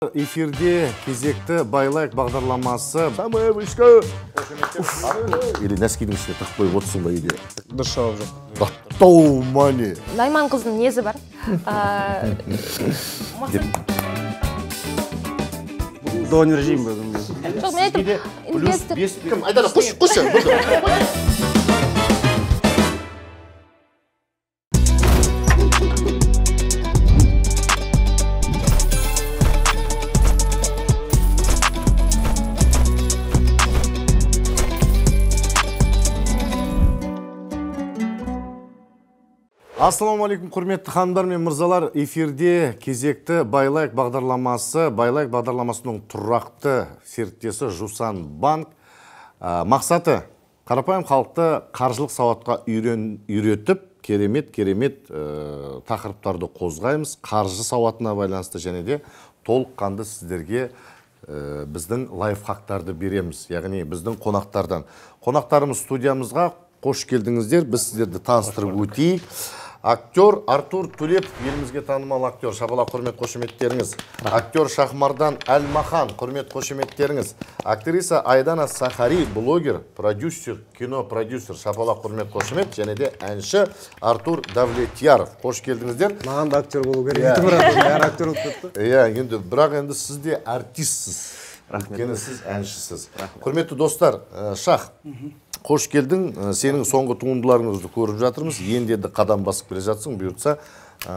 Эфирде кезекті Байлайк бағдарламасы. Самая вышка. Или носкидің ішіне тығып қойып отырсың ба үйде? Дұрыс жауап жоқ. Даттау мани. Найман қыздың несі бар? Донер жеймін бүгін. Жоқ, мен айттым, инвестор. Кім? Айдана, қойшы, қойшы. Ассалаумағалейкум, құрметті ханымдар мен мырзалар. Эфирде кезекті Байлайк бағдарламасы. Байлайк бағдарламасының тұрақты серіктесі Жусан банк. Мақсаты қарапайым халықты қаржылық сауатқа үйретіп, керемет тақырыптарды қозғаймыз. Қаржы сауатына байланысты және де толыққанды сіздерге біздің лайфхактарды береміз. Яғни біздің қонақтардан. Қонақтарымыз студиямызға қош келдіңіздер. Біз сіздерді таныстырып өтейік. Актер Артур Төлепов, елімізге танымал актер. Шапалақ, құрмет, қошеметтеріңіз. Актер Шахмардан Әлмахан, құрмет, қошеметтеріңіз. Актриса Айдана Сахари, блогер, продюсер, кино продюсер. Шапалақ, құрмет, қошемет. Және де әнші Артур Давлетьяров. Қош келдіңіздер. Маған да актер болу керек. Бәрі актер болып кетті. Иә, енді бірақ енді сіз де артистсіз. Өйткені сіз әншісіз. Құрметті достар, Шах, қош келдің. Сенің соңғы туындыларыңызды көріп жатырмыз. Енді енді қадам басып келе жатсың. Бұйыртса,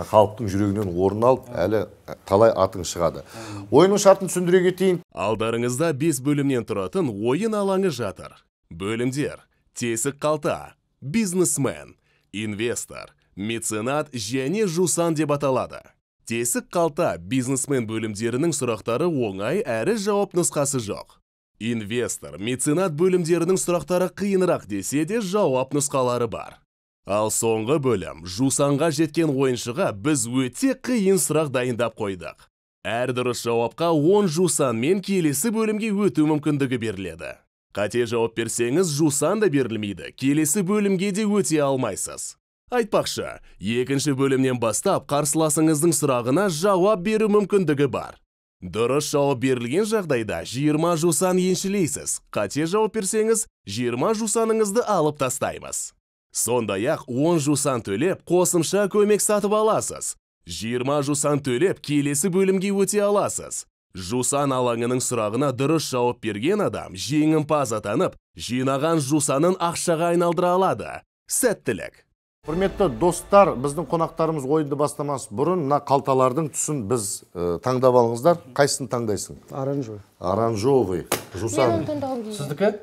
халықтың жүрегінен орын алып, әлі талай атың шығады. Ойынның шартын түсіндіре кетейін. Алдарыңызда 5 бөлімнен тұратын ойын алаңы жатыр. Бөлімдер: тесік қалта, бизнесмен, инвестор, меценат және жусан деп аталады. Тесік қалта, бизнесмен бөлімдерінің сұрақтары оңай әрі жауап нұсқасы жоқ. Инвестор, меценат бөлімдерінің сұрақтары қиынырақ десе де жауап нұсқалары бар. Ал соңғы бөлім, жусанға жеткен ойыншыға біз өте қиын сұрақ дайындап қойдық. Әр дұрыс жауапқа 10 жусанмен келесі бөлімге өту мүмкіндігі беріледі. Қате жауап берсеңіз, жусан да берілмейді, келесі бөлімге де өте алмайсыз. Айтпақшы, екінші бөлімнен бастап қарсыласыңыздың сұрағына жауап беру мүмкіндігі бар. Дұрыс жауап берілген жағдайда 20 жусан еншілейсіз. Қате жауап берсеңіз, 20 жусаныңызды алып тастаймыз. Сондай-ақ 10 жусан төлеп, қосымша көмек сатып аласыз. 20 жусан төлеп, келесі бөлімге өте аласыз. Жусан алаңының сұрағына дұрыс жауап берген адам жеңімпаз атанып, жинаған жусанын ақшаға айналдыра алады. Сәттілік! Құрметті достар, біздің қонақтарымыз ойынды бастамас бұрын мына қалталардың түсін біз таңдап алыңыздар. Қайсысын таңдайсың? Оранжевый. Оранжевый. Жусан. Сіздікі?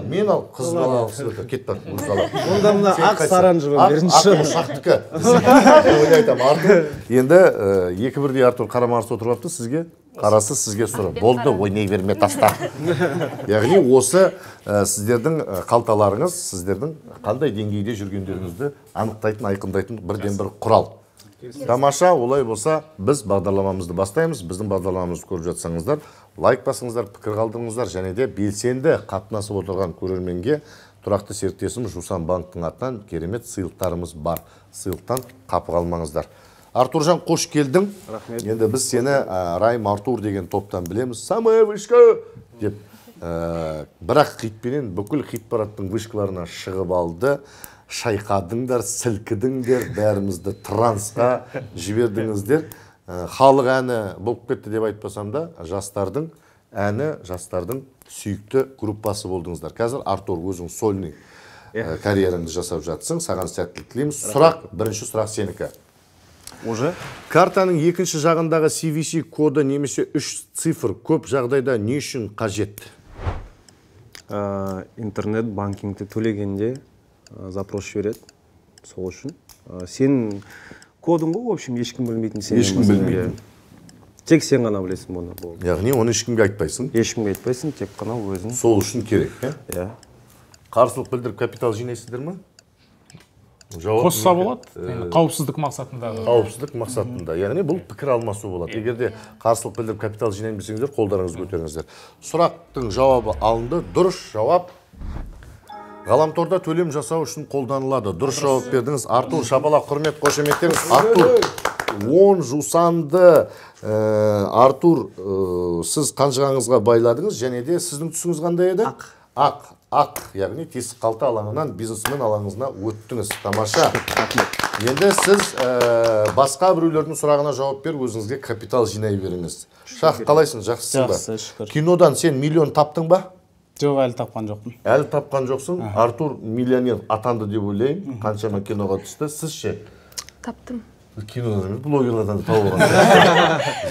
Мен ал, қыз бала ал, кет бар. Онда мына ақ оранжевый берінші. Ақ шақтікі. Ойлай айтам, Артур. Енді екі бірдей Артур қарама-қарсы отырып алыпты, сізге қарасы, сізге сұры. Болды, ойнай берме, таста. Яғни осы сіздердің қалталарыңыз, сіздердің қандай деңгейде жүргендеріңізді анықтайтын, айқындайтын бірден бір құрал. Тамаша, олай болса, біз бағдарламамызды бастаймыз. Біздің бағдарламамызды көріп жатсаңыздар, лайк басыңыздар, пікір қалдырыңыздар және де белсенді қатынасып отырған көрерменге тұрақты серіктесіміз Жусан банктың атынан керемет сыйлықтарымыз бар. Сыйлықтан қапы қалмаңыздар. Артуржан, қош келдің. Рахмет. Енді біз сені Райм Артур деген топтан білеміз. Самая вышка деп, бірақ хитпенен бүкіл хит-парадтың вышкаларына шығып алды. Шайқадыңдар, сілкідіңдер, бәрімізді трансқа жібердіңіздер. Халық әні болып кетті деп айтпасам да, жастардың әні, жастардың сүйікті группасы болдыңыздар. Қазір Артур, өзің сольный карьераңды жасап жатсың, саған сәттілік тілейміз. Сұрақ, бірінші сұрақ сенікі. Уже? Картаның екінші жағындағы CVC коды немесе 3 цифр көп жағдайда не үшін қажет? Интернет банкингті төлегенде запрос жібереді, сол үшін. Сен кодың ғой, в общем, ешкім білмейтін сен. Ешкім білмейтін. Тек сен ғана білесің бұны. Яғни оны ешкімге айтпайсың? Ешкімге айтпайсың, тек қана өзің. Сол үшін керек, иә? Иә. Қарсылық білдіріп капитал жинайсыздар ма? Қосса болады, қауіпсіздік мақсатында. Қауіпсіздік мақсатында. Яғни бұл пікір алмасу болады. Егер де қарсылық білдіріп капитал жинаймын десеңіздер, қолдарыңызды көтеріңіздер. Сұрақтың жауабы алынды. Дұрыс жауап ғаламторда төлем жасау үшін қолданылады. Дұрыс жауап бердіңіз. Артур, шапалақ, құрмет, қошеметтеріңіз. Артур, 10 жусанды Артур, сіз қанжығаңызға байладыңыз, және де сіздің түсіңіз қандай еді? Ақ. Ақ, ақ, яғни тесік қалта алаңынан бизнесмен алаңына өттіңіз. Тамаша. Енді сіз басқа біреулердің сұрағына жауап беріп, өзіңізге капитал жинай беріңіз. Шах, қалайсың, жақсысың ба? Жақсы, шүкір. Кинодан сен миллион таптың ба? Жоқ, әлі тапқан жоқпын. Әлі тапқан жоқсың. Артур миллионер атанды деп ойлаймын. Қаншама киноға түсті. Сіз ше? Таптым. Кинодан емес, блогерлардан да тауып алған.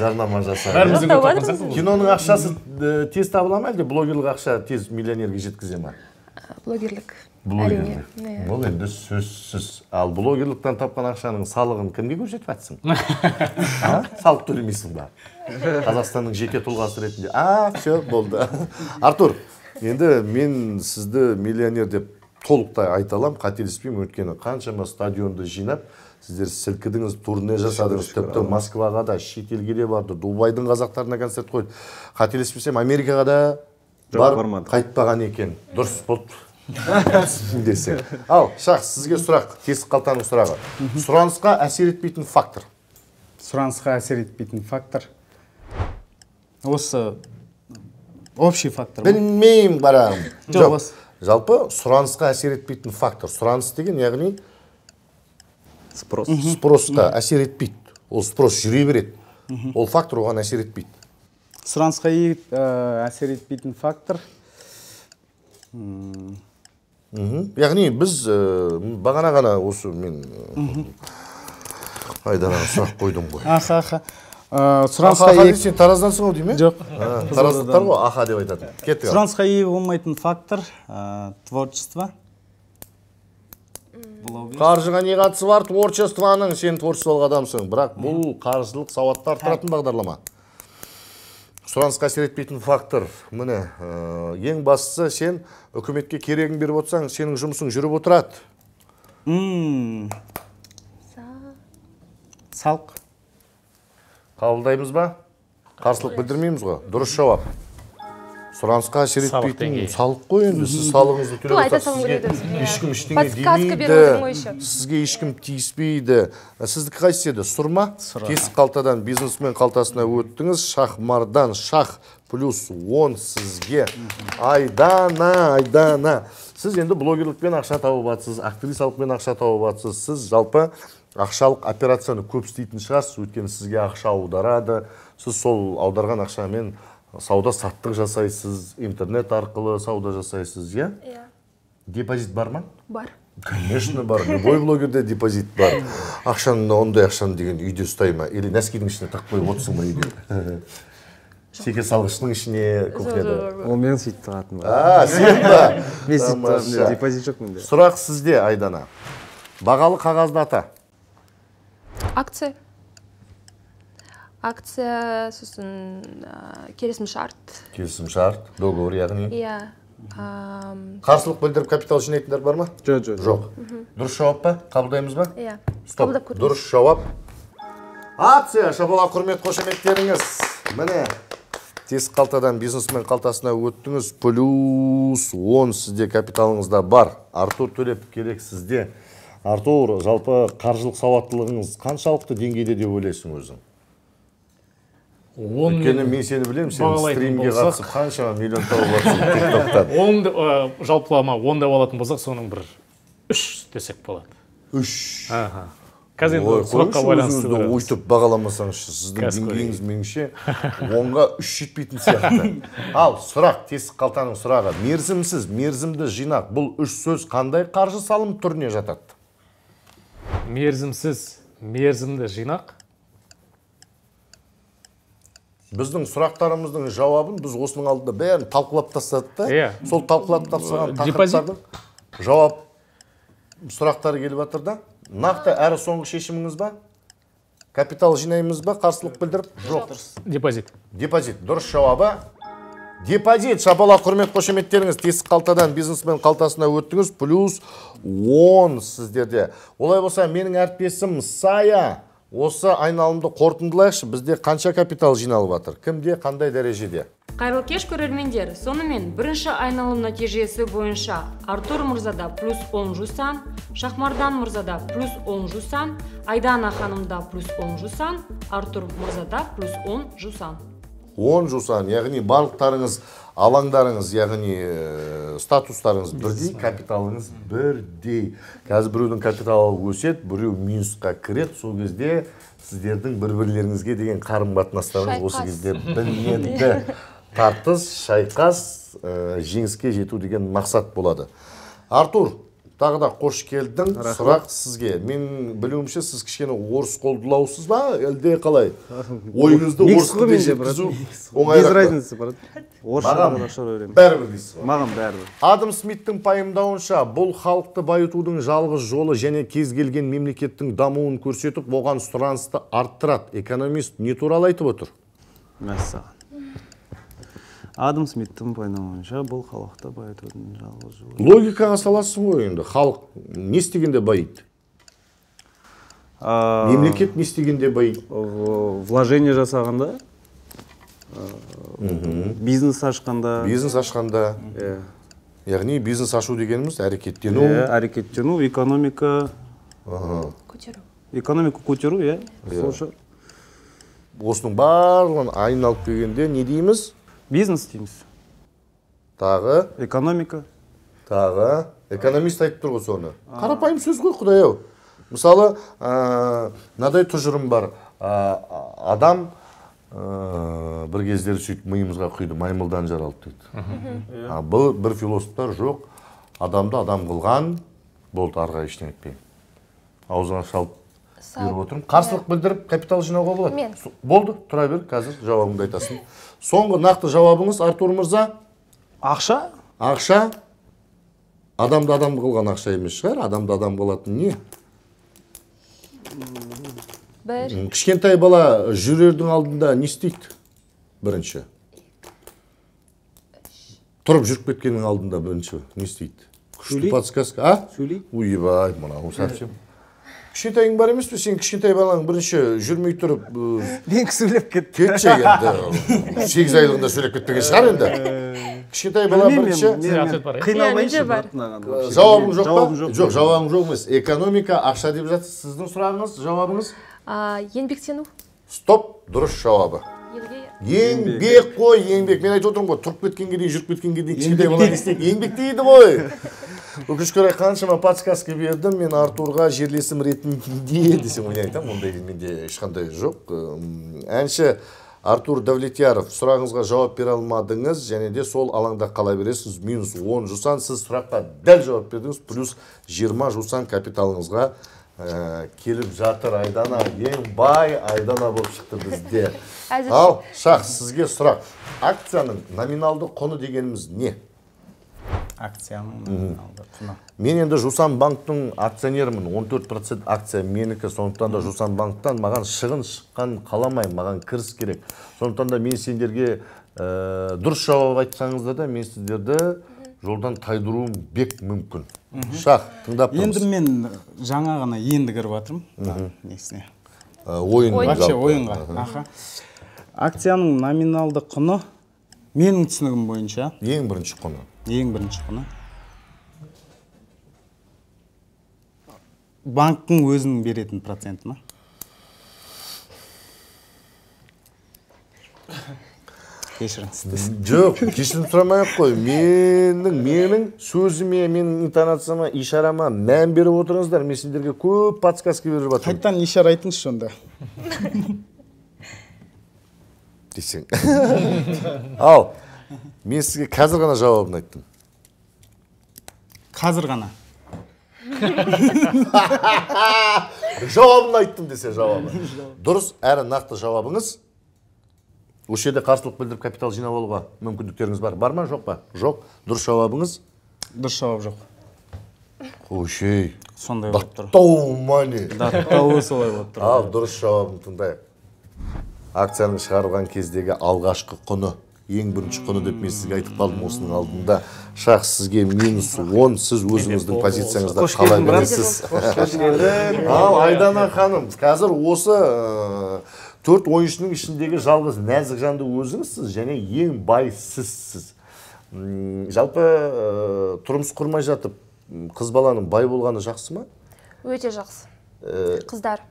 Жарнама жасаған. Киноның ақшасы тез табыла ма, әлде блогерлік ақша тез миллионерге жеткізе ма? Блогерлік. Блогерлік. Ол енді сөзсіз. Ал блогерліктен тапқан ақшаның салығын кімге көрсетіп жатсың? Салық төлемейсің ба? Қазақстанның жеке тұлғасы ретінде. Все, болды. Артур, енді мен сізді миллионер деп толықтай айта аламын, қателеспеймін, өйткені қаншама стадионды жинап, сіздер сілкідіңіз, турне жасадыңыз, тіпті Москваға да, шетелге де барды, Дубайдың қазақтарына концерт қойды. Қателеспесем, Америкаға да барып қайтпаған екен. Дұрыс болды десең. Ал, Шах, сізге сұрақ, тесік қалтаның сұрағы. Сұранысқа әсер етпейтін фактор. Сұранысқа әсер етпейтін фактор. Осы общий фактор. Білмеймін, барам. Жоқ, жалпы сұранысқа әсер етпейтін фактор. Сұраныс деген, яғни спрос. Спросқа әсер етпейді. Ол спрос жүре береді. Ол фактор оған әсер етпейді. Сұранысқа әсер етпейтін фактор. Яғни біз бағана ғана осы мен Айданаға сұрақ қойдым ғой. Аха, аха. Сұранысқа аха, сен Тараздансың ғой деймін? Жоқ. Тараздықтар ғой аха деп айтатын. Кеттік. Сұранысқа ие болмайтын фактор творчество. Қаржыға не қатысы бар творчествоның? Сен творчестволық адамсың, бірақ бұл қаржылық сауатты арттыратын бағдарлама. Сұранысқа әсер етпейтін фактор. Міне, ең бастысы сен үкіметке керегін беріп отырсаң, сенің жұмысың жүріп отырады. Салық. Қабылдаймыз ба? Қарсылық білдірмейміз ғой. Дұрыс жауап. Сұранысқа әсер етпейтін салық қой енді. Сіз салығыңызды төлеп отырсыз, сізге ешкім ештеңе демейді. Сізге ешкім тиіспейді. Сіздікі қайсысы еді? Сұр ма? Тесік қалтадан бизнесмен қалтасына өттіңіз. Шахмардан шах плюс 10 сізге. Айдана, Айдана. Сіз енді блогерлікпен ақша тауып жатсыз, актрисалықпен ақша тауып жатсыз. Сіз жалпы ақшалық операцияны көп істейтін шығарсыз, өйткені сізге ақша аударады. Сіз сол аударған ақшамен сауда саттық жасайсыз, интернет арқылы сауда жасайсыз, иә? Иә. Депозит бар ма? Бар. Конечно бар. Любой блогерде депозит бар. Ақшаны, ондай ақшаны деген үйде ұстай ма? Или нәскидің ішіне тығып қойып отырсың ба үйде? Секе салғыштың ішіне кухняда. Ол мен сөйтіп тығатынмын. А, сен ба? Мен сөйтіп тығатынмын, депозит жоқ менде. Сұрақ сізде, Айдана. Бағалы қағазды ата. Акция. Акция, сосын келісімшарт. Келісімшарт, договор яғни. Иә. Қарсылық білдіріп капитал жинайтындар бар ма? Жоқ, жоқ. Жоқ. Дұрыс жауап па? Қабылдаймыз ба? Иә. Стоп. Дұрыс жауап. Акция, шапалақ, құрмет, қошеметтеріңіз. Міне, тесік қалтадан бизнесмен қалтасына өттіңіз. Плюс 10 сізде капиталыңызда бар. Артур Төлеп керек сізде. Артур, жалпы қаржылық сауаттылығыңыз қаншалықты деңгейде деп ойлайсың өзің? Өйткені мен сені білемін, сен стримге қатысып қаншама миллион тауып жатсың TikTok'тан. Жалпылама 10 деп алатын болсақ, соның бір 3 десек болады. 3. Аха. Қазір енді сұраққа байланысты өйтіп бағаламасаңызшы, сіздің деңгейіңіз меніңше 10-ға 3 жетпейтін сияқты. Ал сұрақ, тесік қалтаның сұрағы. Мерзімсіз, мерзімді жинақ. Бұл үш сөз қандай қаржы салым түріне жатады? Мерзімсіз, мерзімді жинақ. Біздің сұрақтарымыздың жауабын біз осының алдында бәрін талқылап тастадық та. Сол талқылап тастаған тақырыптардың жауап сұрақтары келіп жатыр да. Нақты әрі соңғы шешіміңіз ба? Капитал жинаймыз ба? Қарсылық білдіріп? Жоқ. Депозит. Депозит. Дұрыс жауабы. Депозит. Шапалақ, құрмет, қошеметтеріңіз. Тесік қалтадан бизнесмен қалтасына өттіңіз. Плюс 10 сіздерде. Олай болса, менің әріптесім Сая, осы айналымды қорытындылайықшы. Бізде қанша капитал жиналып жатыр? Кімде, қандай дәрежеде? Қайырлы кеш, көрермендер. Сонымен, бірінші айналым нәтижесі бойынша Артур мырзада плюс 10 жусан, Шахмардан мырзада плюс 10 жусан, Айдана ханымда плюс 10 жусан, Артур мырзада плюс 10 жусан. 10 жусан, яғни барлықтарыңыз, алаңдарыңыз, яғни статустарыңыз бірдей, капиталыңыз бірдей. Қазір біреудің капиталы өседі, біреу минусқа кіреді, сол кезде сіздердің бір-бірлеріңізге деген қарым-қатынастарыңыз осы кезде білінеді. Тартыс, шайқас, жеңіске жету деген мақсат болады. Артур, тағы да қош келдің. Сұрақ сізге. Мен білуімше, сіз кішкене орыс қолдылаусыз ба, әлде қалай? Ойыңызды орыс тілде жеткізу оңайырақ. Без разницы, брат. Орысша, қазақша öğrenемін. Бәрібір дейсіз ғой. Маған бәрібір. Адам Смиттің пайымдауынша, бұл халықты байытудың жалғыз жолы және кез келген мемлекеттің дамуын көрсетіп, оған сұранысты арттырады. Экономист не туралы айтып отыр? Мәссаған. Адам Смиттің пайымдауынша, бұл халықты байытудың жалғыз жолы. Логикаға саласың ғой енді. Халық не істегенде байиды? Мемлекет не істегенде байиды? Вложение жасағанда, бизнес ашқанда. Бизнес ашқанда. Яғни бизнес ашу дегеніміз әрекеттену. Әрекеттену, экономика. Көтеру. Экономика көтеру, иә. Осының барлығын айналып келгенде не дейміз? Бизнес дейміз. Тағы? Экономика. Тағы. Экономист айтып тұр ғой соны. Қарапайым сөз ғой, құдай-ау. Мысалы, мынадай тұжырым бар. Адам бір кездері сөйтіп миымызға құйды, маймылдан жаралды дейді. Бұл бір философтар жоқ, адамды адам қылған болды, арға ештеңе етпеймін. Аузына салып беріп отырмын. Қарсылық білдіріп капитал жинауға болады. Мен. Болды, тұра бер, қазір жауабыңды айтасың. Соңғы нақты жауабыңыз, Артур мырза? Ақша? Ақша. Адамды адам қылған ақша емес шығар, адамды адам қылатын не? Бір. Кішкентай бала жүрердің алдында не істейді? Бірінші. Тұрып жүріп кеткеннің алдында бірінші не істейді? Күшті подсказка, а? Сөйлейді. Ойбай, мынау совсем. Кішкентайың бар емес пе? Сен кішкентай балаң бірінші жүрмей тұрып... Мен сөйлеп кетті. Кетші енді. 8 айлығында сөйлеп кетпеген шығар енді. Кішкентай бала бірінші... Қиналмайыншы. Жауабың жоқ па? Жоқ, жауабың жоқ емес. Экономика, ақша деп жатсыз. Сіздің сұрағыңыз, жауабыңыз? Еңбектену. Стоп, дұрыс жауабы. Еңбек қой, еңбек. Мен айтып отырмын ғой, тұрып кеткенге дейін, жүріп кеткенге дейін кішкентай бала не істейді? Еңбектейді ғой. Өкінішке орай, қаншама подсказка бердім, мен Артурға жерлесім ретінде десем, мен айтамын, ондай менде ешқандай жоқ. Әнші Артур Давлетьяров, сұрағыңызға жауап бере алмадыңыз, және де сол алаңда қала бересіз, минус 10 жусан, сіз сұраққа дәл жауап бердіңіз, плюс 20 жусан капиталыңызға келіп жатыр. Айдана, ең бай Айдана болып шықты бізде. Ал, Шах, сізге сұрақ. Акцияның номиналды құны дегеніміз не? Акцияның номиналды құны. Мен енді Жусан банктың акционерімін, 14% акция менікі, сондықтан да Жусан банктан маған шығын шыққан қаламаймын, маған кіріс керек. Сондықтан да мен сендерге дұрыс жауап айтсаңыздар да, мен сіздерді жолдан тайдыруым бек мүмкін. Шах, тыңдап тұрмыз. Енді мен жаңа ғана енді кіріп жатырмын. Несіне? Ойынға. Вообще ойынға. Акцияның номиналды құны менің түсінігім бойынша. Ең бірінші құны. Ең бірінші құны. Банктың өзінің беретін проценті ма? Кешіріңіз. Жоқ, кешірім сұрамай ақ қой. Менің сөзіме, менің интонацияма, ишарама мән беріп отырыңыздар. Мен сендерге көп подсказка беріп жатырмын. Қайтадан ишара айтыңызшы онда. Десең. Ал, мен сізге қазір ғана жауабын айттым. Қазір ғана. Жауабын айттым десе жауабы. Дұрыс, әрі нақты жауабыңыз. Осы жерде қарсылық білдіріп капитал жинап алуға мүмкіндіктеріңіз бар. Бар ма, жоқ па? Жоқ. Дұрыс жауабыңыз? Дұрыс жауап жоқ. Қойшей. Сондай болып тұр. Даттау мани. Даттауы солай болып тұр. Ал, дұрыс жауабын тыңдайық. Акцияның шығарылған кездегі алғашқы құны, ең бірінші құны деп мен сізге айтып қалдым осының алдында. Шах, сізге минус 10, сіз өзіңіздің позицияңызда қала бересіз. Ал, Айдана ханым, қазір осы 4 ойыншының ішіндегі жалғыз нәзік жанды өзіңізсіз және ең бай сізсіз. Жалпы тұрмыс құрмай жатып, қыз баланың бай болғаны жақсы ма? Өте жақсы. Қыздар.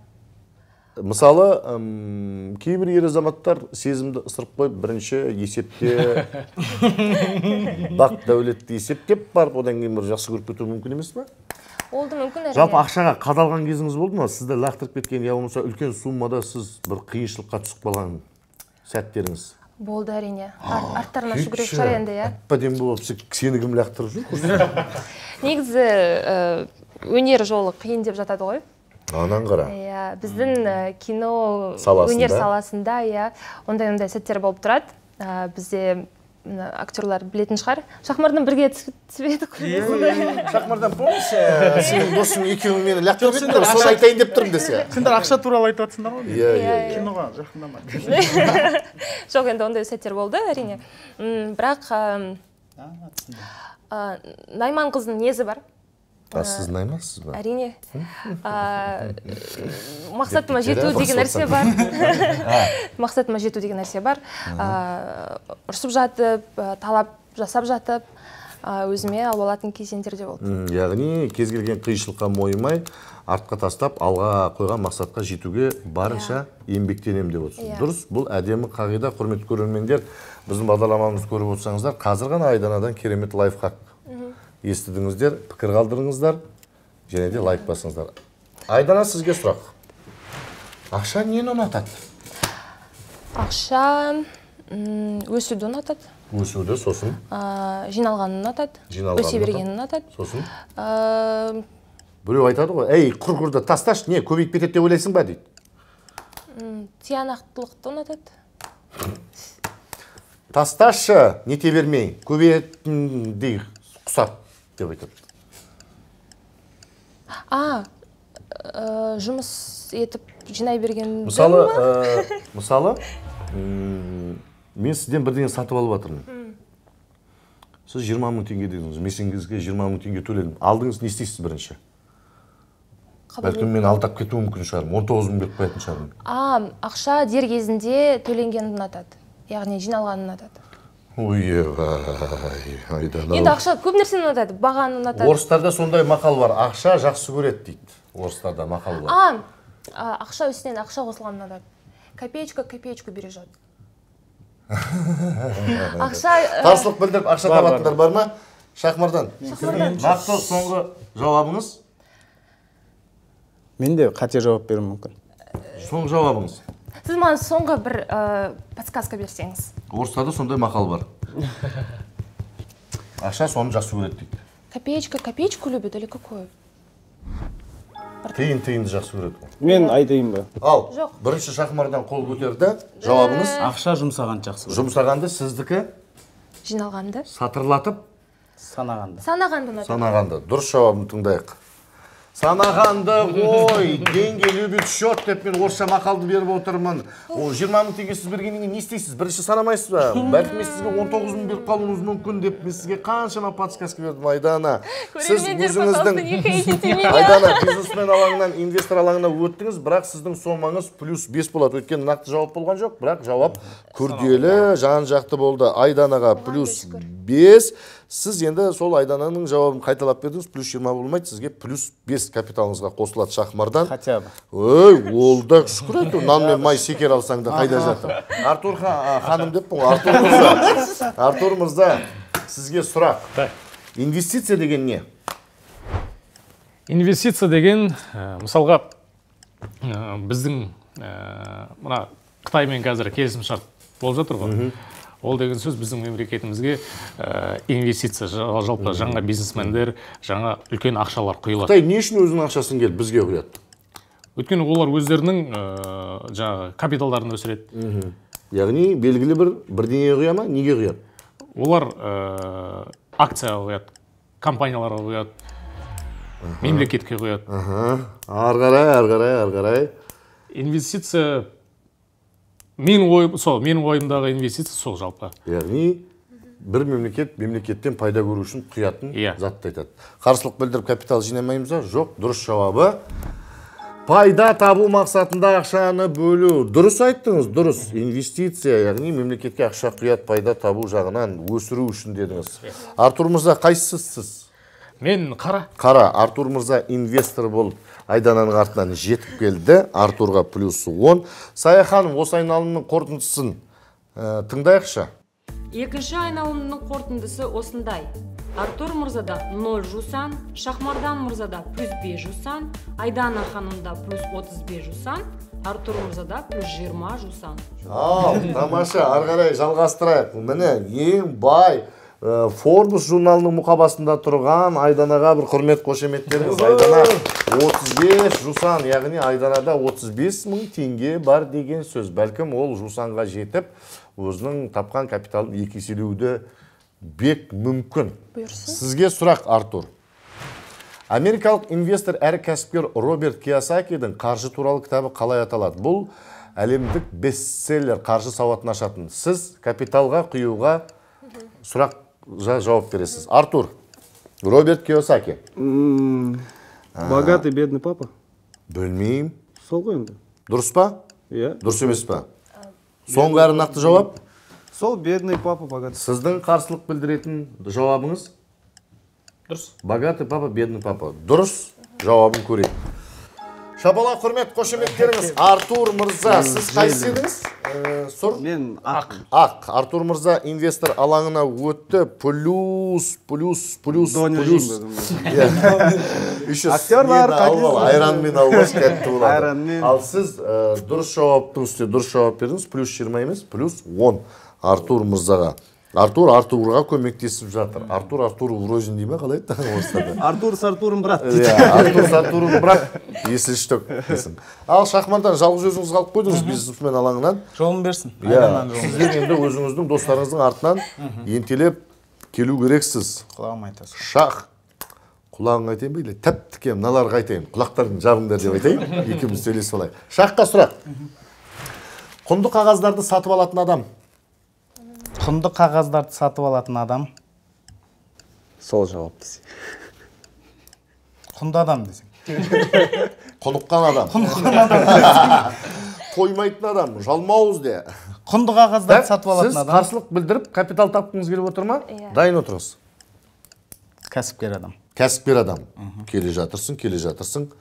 Мысалы, кейбір ер азаматтар сезімді ысырып қойып, бірінші есепте бақ дәулетті есептеп барып, одан кейін бір жақсы көріп кетуі мүмкін емес пе? Ол да мүмкін, әрине. Жалпы ақшаға қадалған кезіңіз болды ма? Сізді лақтырып кеткен, я болмаса үлкен суммада сіз бір қиыншылыққа түсіп қалған сәттеріңіз? Болды, әрине. Арттарына жүгіріп шығар енді, иә. Әп-әдемі болып, сені кім лақтырып жүр? Негізі өнер жолы қиын деп жатады ғой. Анан қара. Иә, біздің кино өнер саласында, иә, ондай-ондай сәттер болып тұрады. Бізде актерлар білетін шығар. Шахмардан бірге түсіп едік. Шахмардан, помнишь, сенің досың екеуің мені лақтырып еді, соны айтайын деп тұрмын десе. Сендер ақша туралы айтып жатсыңдар ғой. Иә. Киноға жақындама. Жоқ, енді ондай сәттер болды, әрине. Бірақ Найман қыздың незі бар. А сіз наймансыз ба? Әрине. Мақсатыма жету деген нәрсе бар. Мақсатыма жету деген нәрсе бар. Ұрсып жатып, талап жасап жатып, өзіме алып алатын кезеңдер де болды. Яғни кез келген қиыншылыққа мойымай, артқа тастап, алға қойған мақсатқа жетуге барынша еңбектенемін деп отырсыз. Дұрыс, бұл әдемі қағида, құрметті көрермендер, біздің бағдарламамызды көріп отырсаңыздар, қазір ғана Айданадан керемет лайфхак естідіңіздер, пікір қалдырыңыздар, және де лайк басыңыздар. Айдана, сізге сұрақ. Ақша нені ұнатады? Ақша өсуді ұнатады. Өсуді, сосын? Жиналғанын ұнатады. Өсе бергенін ұнатады. Сосын? Біреу айтады ғой, әй, құр-құрды тасташы, не, көбейіп кетеді деп ойлайсың ба дейді? Тиянақтылықты ұнатады. Тасташы, нете бермей, көбейетіндей құсап деп айтады. Жұмыс етіп жинай берген. Мысалы, мен сізден бірдеңе сатып алып жатырмын. Сіз 20 мың теңге дедіңіз, мен сізге 20 мың теңге төледім. Алдыңыз, не істейсіз бірінші? Бәлкім мен алдап кетуім мүмкін шығармын, 19 мың беріп қоятын шығармын. Ақша дер кезінде төленгенін ұнатады, яғни жиналғанын ұнатады. Ойбай, Айдана. Енді ақша көп нәрсені ұнатады, бағаны ұнатады. Орыстарда сондай мақал бар, ақша жақсы көреді дейді. Орыстарда мақал бар. Ақша үстінен ақша қосылғанын ұнатады. Копеечка копеечку бережет. Ақша... Қарсылық білдіріп ақша табатындар бар ма? Шахмардан. Нақты соңғы жауабыңыз? Мен де қате жауап беруім мүмкін. Соңғы жауабыңыз? Сіз маған соңғы бір подсказка берсеңіз. Орыстарда сондай мақал бар. Ақша соны жақсы көреді дейді. Копеечка копеечку любит или какую? Тиын тиынды жақсы көреді. Мен айтайын ба? Ал, бірінші Шахмардан қол көтерді. Жауабыңыз? Ақша жұмсағанды жақсы көреді. Жұмсағанды, сіздікі? Жиналғанды. Сатырлатып? Санағанды. Санағанды ұнатады. Санағанды. Дұрыс жауабын тыңдайық. Санағанды ғой, деньги любит счет деп мен орысша мақалды беріп отырмын. 20 мың теңге сіз бергеннен кейін не істейсіз? Бірінші санамайсыз ба? Бәлкім мен сізге 19 мың беріп қалуыңыз мүмкін деп мен сізге қаншама подсказка бердім, Айдана. Сіз өзіңіздің Айдана, бизнесмен алаңынан инвестор алаңына өттіңіз, бірақ сіздің сомаңыз плюс 5 болады. Өйткені нақты жауап болған жоқ, бірақ жауап күрделі, жан-жақты болды. Айданаға плюс 5. Сіз енді сол Айдананың жауабын қайталап бердіңіз, плюс 20 болмайды, сізге плюс 5 капиталыңызға қосылады Шахмардан. Хотя бы. Ой, ол да шүкір әйтеуір, нан мен май шекер алсаң да қайда жатыр. Артур ханым деп бұл, Артур мырза. Артур мырза, сізге сұрақ. Инвестиция деген не? Инвестиция деген, мысалға, біздің мына Қытаймен қазір келісімшарт болып жатыр ғой. Ол деген сөз біздің мемлекетімізге инвестиция, жалпы жаңа бизнесмендер, жаңа үлкен ақшалар құйылады. Қытай не үшін өзінің ақшасын келіп бізге құяды? Өйткені олар өздерінің жаңағы капиталдарын өсіреді. Яғни белгілі бір бірдеңеге құя ма? Неге құяды? Олар акцияға құяды, компанияларға құяды, мемлекетке құяды. Ары қарай, ары қарай, ары қарай. Инвестиция менің ойымдағы инвестиция сол жалпы. Яғни бір мемлекет мемлекеттен пайда көру үшін құятын затты айтады. Қарсылық білдіріп капитал жинамаймыз ба? Жоқ, дұрыс жауабы. Пайда табу мақсатында ақшаны бөлу. Дұрыс айттыңыз, дұрыс. Инвестиция, яғни мемлекетке ақша құяды, пайда табу жағынан өсіру үшін дедіңіз. Артур мырза, қайсысыз? Мен қара. Қара. Артур мырза инвестор болып Айдананың артынан жетіп келді. Артурға плюс 10. Сая ханым, осы айналымның қорытындысын тыңдайықшы. Екінші айналымның қорытындысы осындай. Артур мырзада 0 жусан, Шахмардан мырзада плюс 5 жусан, Айдана ханымда плюс 35 жусан, Артур мырзада плюс 20 жусан. Ал, тамаша, ары қарай жалғастырайық. Міне, ең бай Forbes журналының мұқабасында тұрған Айданаға бір құрмет қошеметтеріңіз. Айдана 35 жусан, яғни Айданада 35 мың теңге бар деген сөз. Бәлкім ол жусанға жетіп, өзінің тапқан капиталын екі еселеуді бек мүмкін. Бұйырсын. Сізге сұрақ, Артур. Америкалық инвестор әрі кәсіпкер Роберт Кийосакидің қаржы туралы кітабы қалай аталады? Бұл әлемдік бестселлер, қаржы сауатын ашатын. Сіз капиталға құюға сұрақ жауап бересіз. Артур, Роберт Кийосаки. Богатый, бедный папа. Білмеймін. Сол ғой енді. Дұрыс па? Иә. Дұрыс емес па? Соңғы әрі нақты жауап? Сол бедный папа, богатый. Сіздің қарсылық білдіретін жауабыңыз? Дұрыс. Богатый папа, бедный папа. Дұрыс жауабын көрейік. Шапалақ, құрмет, қошеметтеріңіз. Артур мырза, сіз қайсысы едіңіз? Сұр? Мен ақ. Ақ. Артур мырза инвестор алаңына өтті. Плюс, плюс, плюс, плюс. Актерлар айранмен алып тәтті болады. Ал сіз дұрыс жауаптың үстіне дұрыс жауап бердіңіз. Плюс 20 емес, плюс 10 Артур мырзаға. Артур Артурға көмектесіп жатыр. Артур Артур врознь дей ме, қалай еді? Артур с Артуром брат. Артур с Артуром брат, если что. Ал Шахмардан жалғыз өзіңіз қалып қойдыңыз бизнесмен алаңынан. Жолын берсін. Сіздер енді өзіңіздің достарыңыздың артынан ентелеп келу керексіз. Құлағым айтасыз. Шах. Құлағың айтайын ба или тәп-тіке мыналарға айтайын. Құлақтарын жабыңдар деп айтайын. Екеуміз сөйлесіп алайық. Шахқа сұрақ. Құнды қағаздарды сатып алатын адам. Құнды қағаздарды сатып алатын адам. Сол жауап десе. Құнды адам десең. Құныққан адам. Құныққан адам. Қоймайтын адам, жалмауыз де. Құнды қағаздарды сатып алатын адам. Сіз қарсылық білдіріп, капитал тапқыңыз келіп отыр ма? Дайын отырыңыз. Кәсіпкер адам. Кәсіпкер адам. Келе жатырсың, келе жатырсың.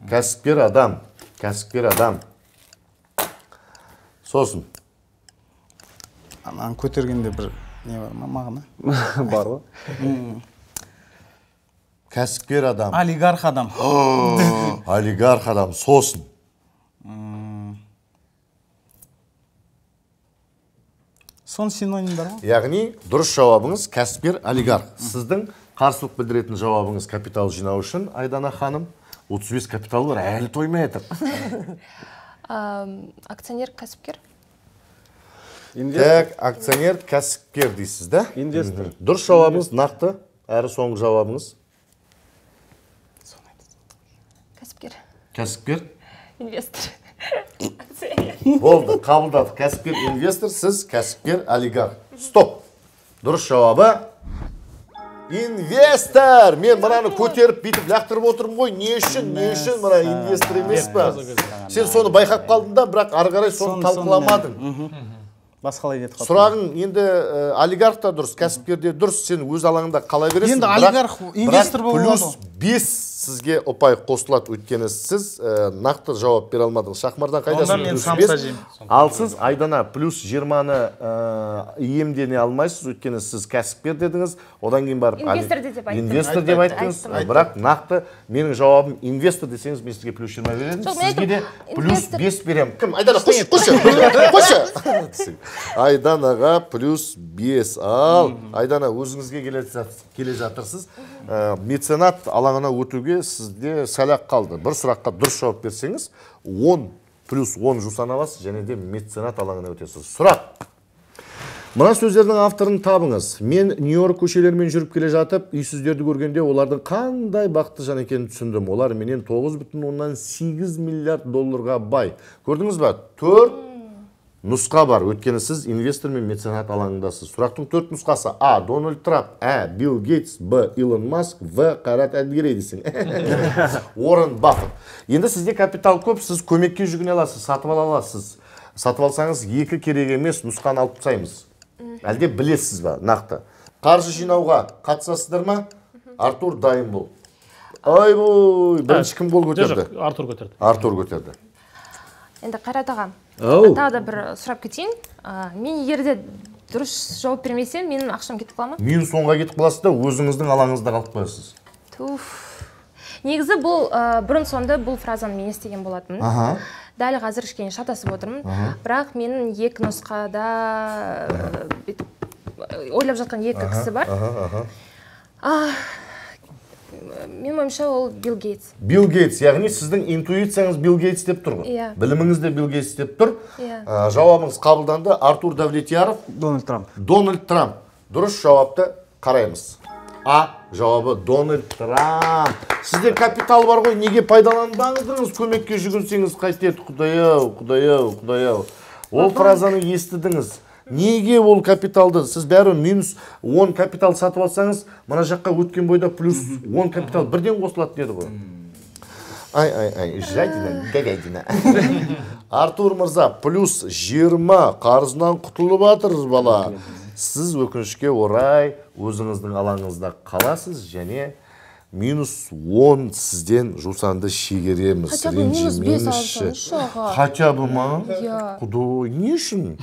Кәсіпкер адам. Кәсіпкер адам. Сосын. Ананы көтергенде бір не бар ма, мағына? Бар ғой. Кәсіпкер адам. Олигарх адам. Олигарх адам. Сосын. Сон синонимдар ғой. Яғни дұрыс жауабыңыз кәсіпкер олигарх. Сіздің қарсылық білдіретін жауабыңыз капитал жинау үшін, Айдана ханым. 35 капитал бар, әлі тоймай жатыр. Акционер кәсіпкер. Так, акционер кәсіпкер дейсіз, да? Инвестор. Дұрыс жауабыңыз нақты, әрі соңғы жауабыңыз. Кәсіпкер. Кәсіпкер? Инвестор. Болды, қабылдадық. Кәсіпкер инвестор, сіз кәсіпкер олигарх. Стоп. Дұрыс жауабы инвестор. Мен мынаны көтеріп бүйтіп лақтырып отырмын ғой. Не үшін? Не үшін мына инвестор емес па? Сен соны байқап қалдың да, бірақ ары қарай соны талқыламадың. Басқалай кетіп қалды. Сұрағың енді олигарх та дұрыс, кәсіпкер де дұрыс, сен өз алаңында қала бересің. Енді олигарх инвестор бола алады. Плюс 5 сізге ұпай қосылады, өйткені сіз нақты жауап бере алмадыңыз. Шахмардан қайдасың? Онда мен самса жеймін. Ал сіз Айдана плюс 20-ны иемдене алмайсыз, өйткені сіз кәсіпкер дедіңіз, одан кейін барып инвестор деп айттым. Инвестор деп айттыңыз, бірақ нақты менің жауабым инвестор десеңіз, мен сізге плюс 20 беремін, сізге де плюс 5 беремін. Кім? Айдана, қойшы, қойшы, қойшы. Айданаға плюс 5. Ал, Айдана, өзіңізге келе жатырсыз. Меценат алаңына өтуге сізде сәл-ақ қалды. Бір сұраққа дұрыс жауап берсеңіз, 10 плюс 10 жусан аласыз, және де меценат алаңына өтесіз. Сұрақ. Мына сөздердің авторын табыңыз. Мен Нью-Йорк көшелерімен жүріп келе жатып, үйсіздерді көргенде олардың қандай бақытты жан екенін түсіндім. Олар менен 9,8 миллиард долларға бай. Көрдіңіз ба? 4 нұсқа бар. Өйткені сіз инвестор мен меценат алаңындасыз. Сұрақтың 4 нұсқасы: А. Дональд Трамп, Ә. Билл Гейтс, Б. Илон Маск, В. Қайрат Әділгерей десең. Уоррен Баффет. Енді сізде капитал көп, сіз көмекке жүгіне аласыз, сатып ала аласыз. Сатып алсаңыз, 2 керек емес нұсқаны алып тастаймыз. Әлде білесіз ба нақты? Қаржы жинауға қатысасыздар ма? Артур, дайын бол. Айбой, бірінші кім қол көтерді? Жоқ, Артур көтерді. Артур көтерді. Енді Қайрат аға, тағы да бір сұрап кетейін. Мен егер де дұрыс жауап бермесем, менің ақшам кетіп қала ма? Минус 10-ға кетіп қаласыз да, өзіңіздің алаңыңызда қалып қоясыз. Туф. Негізі бұл бұрын сонды бұл фразаны мен естіген болатынмын. Дәл қазір кішкене шатасып отырмын. Бірақ менің 2 нұсқада ойлап жатқан 2 кісі бар. Менің ойымша ол Билл Гейтс. Билл Гейтс, яғни сіздің интуицияңыз Билл Гейтс деп тұр ғой. Біліміңіз де Билл Гейтс деп тұр. Жауабыңыз қабылданды. Артур Давлетьяров. Дональд Трамп. Дональд Трамп. Дұрыс жауапты қараймыз. А жауабы Дональд Трамп. Сізде капитал бар ғой, неге пайдаланбадыңыз? Көмекке жүгінсеңіз қайтеді. Құдай-ау, құдай-ау, құдай-ау. Ол фразаны естідіңіз. Неге ол капиталды, сіз бәрі минус 10 капитал сатып алсаңыз, мына жаққа өткен бойда плюс 10 капитал бірден қосылатын еді ғой. Ай, ай, ай, жадина, говядина. Артур мырза, плюс 20 қарызынан құтылып жатыр бала. Сіз өкінішке орай өзіңіздің алаңыңызда қаласыз және минус 10 сізден жусанды шегереміз. Хотя бы минус 5 алсаңызшы, аға. Хотя бы ма? Құдай, не үшін?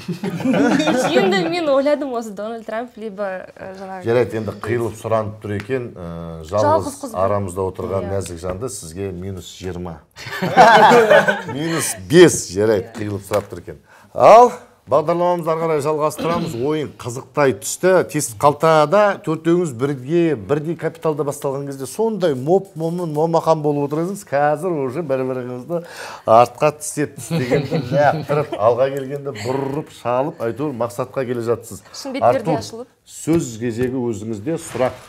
Енді мен ойладым осы Дональд Трамп, либо жаңағы. Жарайды, енді қиылып сұранып тұр екен, жалғыз арамызда отырған нәзік жанды сізге минус 20. Минус 5, жарайды, қиылып сұрап тұр екен. Ал бағдарламамызды ары қарай жалғастырамыз. Ойын қызықтай түсті. Тесік қалтада төртеуіңіз бірге бірдей капиталда басталған кезде сондай моп-момын, момақан болып отырдыңыз. Қазір уже бір-біріңізді артқа тістеп тістегенді лақтырып, алға келгенде бұрып, шалып, әйтеуір мақсатқа келе жатсыз. Шын бетперде ашылып. Сөз кезегі өзіңізде, сұрақ.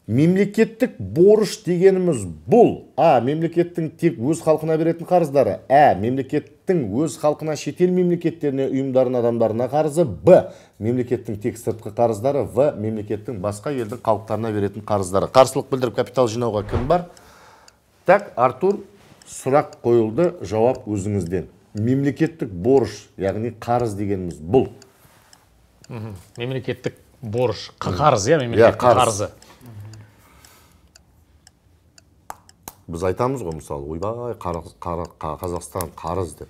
Мемлекеттік борыш дегеніміз бұл: А. Мемлекеттің тек өз халқына беретін қарыздары. Ә. Мемлекеттің өз халқына, шетел мемлекеттеріне, ұйымдарына, адамдарына қарызы. Б. Мемлекеттің тек сыртқы қарыздары. В. Мемлекеттің басқа елдің халықтарына беретін қарыздары. Қарсылық білдіріп капитал жинауға кім бар? Так, Артур, сұрақ қойылды, жауап өзіңізден. Мемлекеттік борыш, яғни қарыз дегеніміз бұл. Мемлекеттік борыш, қарыз, иә, мемлекеттің қарызы. Біз айтамыз ғой, мысалы, ойбай, Қазақстан қарыз деп.